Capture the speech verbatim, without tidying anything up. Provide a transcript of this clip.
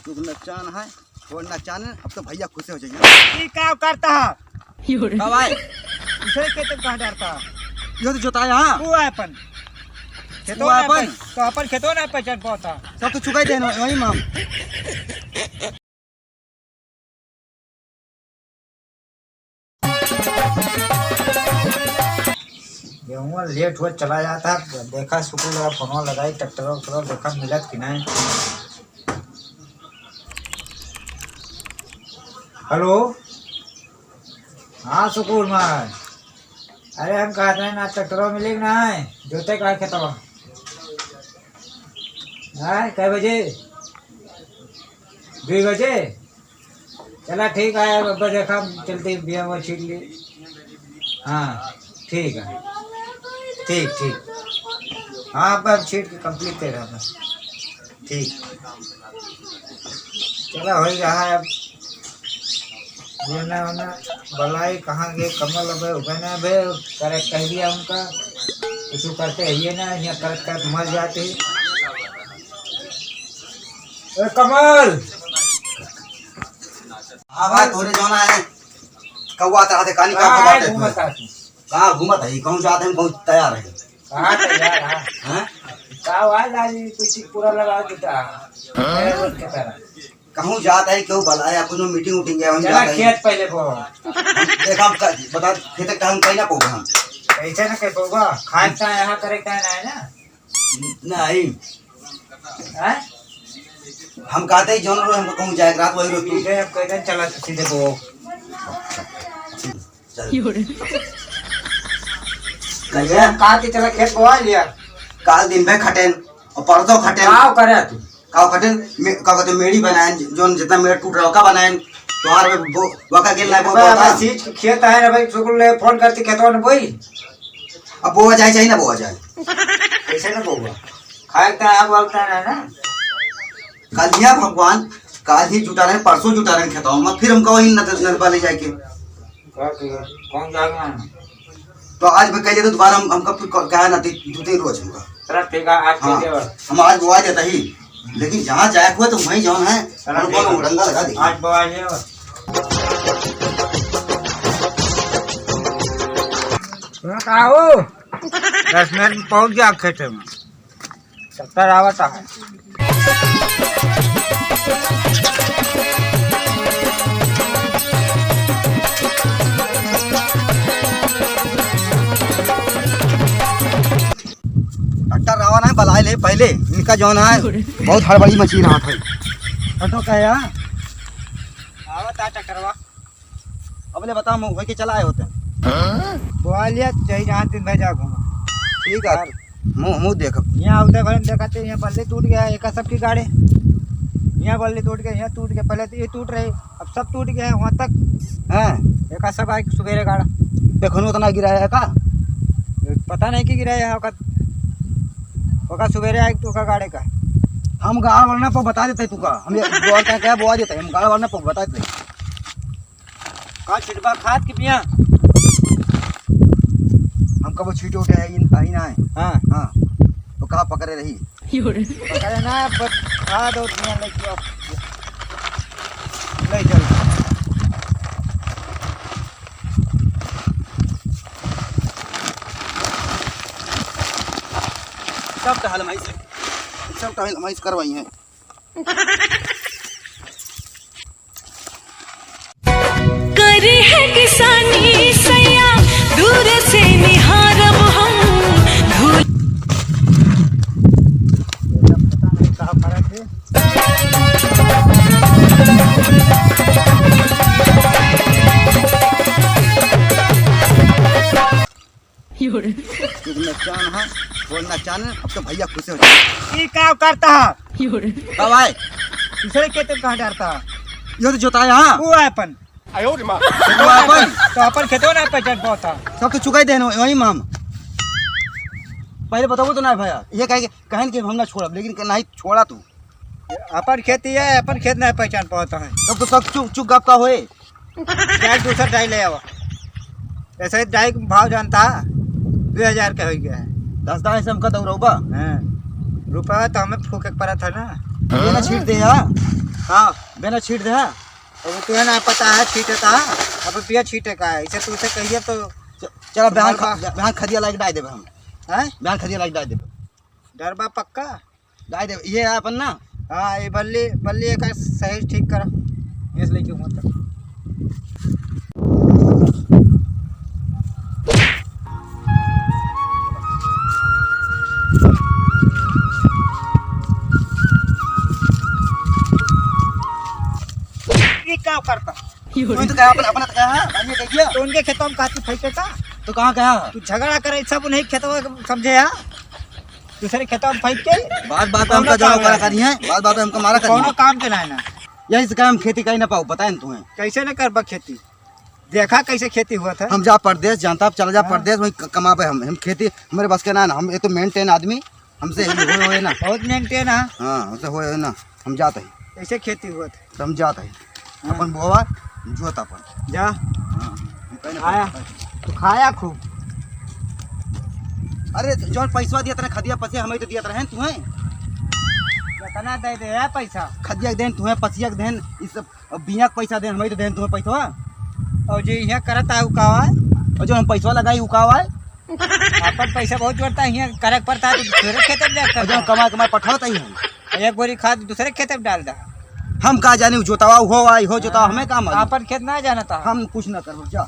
तू नचान है, वो नचान है, अब तो भैया खुश हो जाएंगे। ई का करता है? का भाई? दूसरे के तो कहाँ डरता है? यो तो जोताया, हाँ? वो है अपन। खेतों वो ना अपन? पह-, तो अपन खेतों ना पहचान पाता। सब तो चुकाई देना, वही माम। गेहूँ लेट हुआ चला जाता। देखा सुकुल लगा, फोन लगाई, ट्रैक्टर उक्टर देखा मिलत कि नहीं। हेलो, हाँ सुकुल मार। अरे हम कहत रहे ना, ट्रैक्टर मिले कि नहीं, जोते का खेतवा। हाँ, कै बजे? दुई बजे? चला ठीक है, अब देखा चलते बिया वो छीट ली। हाँ, ठीक है, ठीक, ठीक। हाँ, अब छीट के कंप्लीट कर रहा बस। ठीक, चला हो ही रहा है अब। ये ना, ना, बलाई कहाँ गए, कमल अबे उबे ना बे, करे कह दिया उनका, कुछ करते है ये ना, यहाँ करत करत मर जाते। ए कमल! हाँ भाई, तोरे जौन है, कौआ तरह से कानी का हाँ, भगाते घूमत थे। आ तू। कहाँ घूमत है? कहूँ जात है, कहूँ तैयार है। कहाँ तैयार है? हैं? का हुआ लाली, कुछ पूरा लगा देता। हाँ? ए, रोज के तरह। कहूँ जात है, क्यों बुलाया, कुछ मीटिंग उटिंग है, हम चला जात है। खेत पहले को। देखा, हम क-, बता, खेत का हम कहीं ना पोगा हम। कैसे ना कह पोगा? खाए का यहाँ करे का ना है ना? नहीं। हैं? हम कहते ही जौन रोज हमको कहूँ जाए, रात वही रोज तू। ठीक है, अब कहते चला सीधे को। चल। कहिया? का के चला खेत बोआ लिया। काल दिन भर खटेन और परसों खटेन। का करे तू? का खटेन? मे-, का कहते मेड़ी बनाएन, जौन जितना मेड़ टूट रहा का बनाएन। तोहार में वो, वका गेल ना वो बा-, बोता। बा-, सींच के खेत है ना भाई, सुकुल ले फोन करते खेतवा ने बोई। अब बोआ जाए चाहे ना बोआ जाए। कैसे ना बोआ? खाए का आप बोलता है ना। कल ही भगवान, काल ही जुटा रहे, परसों जुटा रहे खेतवा में, फिर हमका वही नद-, नदबा ले जाके। क्या किया? कौन जाएगा? तो आज मैं कह देता दोबारा हम, हमका फिर क-, कहा ना ती-, दो तीन रोज हमका। चला ठीक है, आज हाँ, कह दिया बस। हम आज बोआ देता ही, लेकिन जहाँ जाए हुआ तो वहीं जौन है, चला हम ठीक कौन है। उड़ंगा लगा देंगे। आज बोआ लिया बस। सुना का हो? दस मिनट में पहुँच गया खेते में। चक्कर आवता है। डॉक्टर रावा ना बलाए ले पहले, इनका जौन है बहुत हड़बड़ी मची रहा था। ऑटो का है? आवता है ट्रैक्टरवा। अब ले बताओ, मुँह होके चला आए होते हैं। बोआ लिया, चाहे जहाँ दिन भर जाओ घूमो। ठीक है, यार। मुँह, मुँह देखो। यहाँ उधर भरन देखा थे, यहाँ बल्ली टूट गया, एक सबकी गाड़ी। यहाँ बल्ली टूट गया, यहाँ टूट गया, पहले तो ये टूट रही, अब सब टूट गया है वहाँ तक। हाँ। एक सब आए सुबेरे गाड़ा। देखो, उतना गिराया है का? पता नहीं कि गिराया है, ओका, ओका सुबेरे आए तो ओका गाड़े का। हम गाड़ वाला ना, पर बता देते तुका। हम ये बोलता है क्या, बोआ देते हैं, हम गाड़ वाला ना, पर बता देते। का छिटबा खाद के बिया? हम कबो छीटे उठे है, इन, आई ना है। हाँ। हाँ। तो का पकड़े रही? पकड़े ना, बस खाद और बिया लेके आओ। ले चल। सब टहल माइस, सब टहल माइस करवाई है। करी है किसानी सैया, दूर से निहारब हम धूल। यो रे। तू नचान है, वो नचान है, अब तो भैया खुश हो जाए। ई का करता है? यो रे। का भाई? दूसरे के तो कहाँ डरता है? यो तो जोताया, हाँ? वो है अपन। आयो रे माँ। तो अपन? तो अपन खेतवा ना पहचान पाता। सब तो चुकाई देना, वही माम। पहले बताओ तो ना भैया, ये कहे कि, कहन कि हम ना छोड़ब, लेकिन नहीं छोड़ा तू। अपन खेती है, अपन खेत ना पहचान पाता है। तब तो सब चुक, चुक गप का होए। डाई दूसर डाई ले आवा। ऐसे ही डाई के भाव जानता, दो हजार के हो गया है। दस दाई से हमका दौड़ौबा। हाँ। रुपया तो हमें फूके के पड़ा था ना। ये ना छीट दे यार। हाँ, बेना छीट दे, हाँ। अब तुहे ना पता है छीटे का, अब बिया छीटे का है, इसे तू उसे कहिए तो च-, चला, बिहान डरबा। ख-, बिहान खदिया लाइके डाल देबे हम। हैं? बिहान खदिया लाइके डाल देबे। डरबा पक्का? डाल देबे, ये है अपन ना। हाँ, ये बल्ली, बल्ली एक सही ठीक करा। इस लेके हुआ तक। ये का करता? तू तो कहा अपना, अपना तो कहा, भाई ये कह दिया। तो उनके खेतवा में कहा तू फेंके का? तो कहाँ कहा? तू झगड़ा करे, सब उन्हीं खेतवा के समझे है। दूसरे खेतवा में फेंक के बात, बात कौनो हमका जवाब काम करा नहीं। करी है, बात, बात हमका मारा करी कौनो है। काम के ना है ना। यही से कहा हम खेती कहीं ना पाओ, बताए न तुम्हें। कैसे न करबा खेती? देखा कैसे खेती हुआ था। हम जा परदेस, जानता आप चला जा हाँ। परदेस, वहीं क-, कमाबे हम। हम खेती हमरे बस के ना, ना, हम ये तो maintain आदमी, हमसे ही होए, होए ना। बहुत maintain है। हाँ, हमसे होए, होए ना, हम जात ही। कैसे खेती हुआ था? तो हम जात ही। हाँ। अपन बोवा, जोत अपन। जा। हाँ, हम कहीं ना आया। तो खाया खूब। अरे, जौन पैसवा दिया तने खदिया पसिया, हमें तो दिया तने, तुम्हें। कितना दे दे है पैसा? खदिया के देन तुम्हें, पसिया के देन, इस अब बिया के पैसा देन, हमें तो देन तुम्हें पैसवा। और जे इहे करत है, उ कावा है? और जो हम पैसवा लगाई, उ कावा है? अपन पैसा बहुत जोड़ता है, इहे करे के पड़ता है, तो दूसरे खेते में जाता और जो हम है। कमाए, कमाए पठावत ही हम। एक बोरी खाद दूसरे खेते में डाल दा। हम का जानी, उ जोतावा, हो आई, हो जोतावा, हाँ, हमें का मालूम? अपन खेत ना जाना था। हम कुछ ना करब, जा।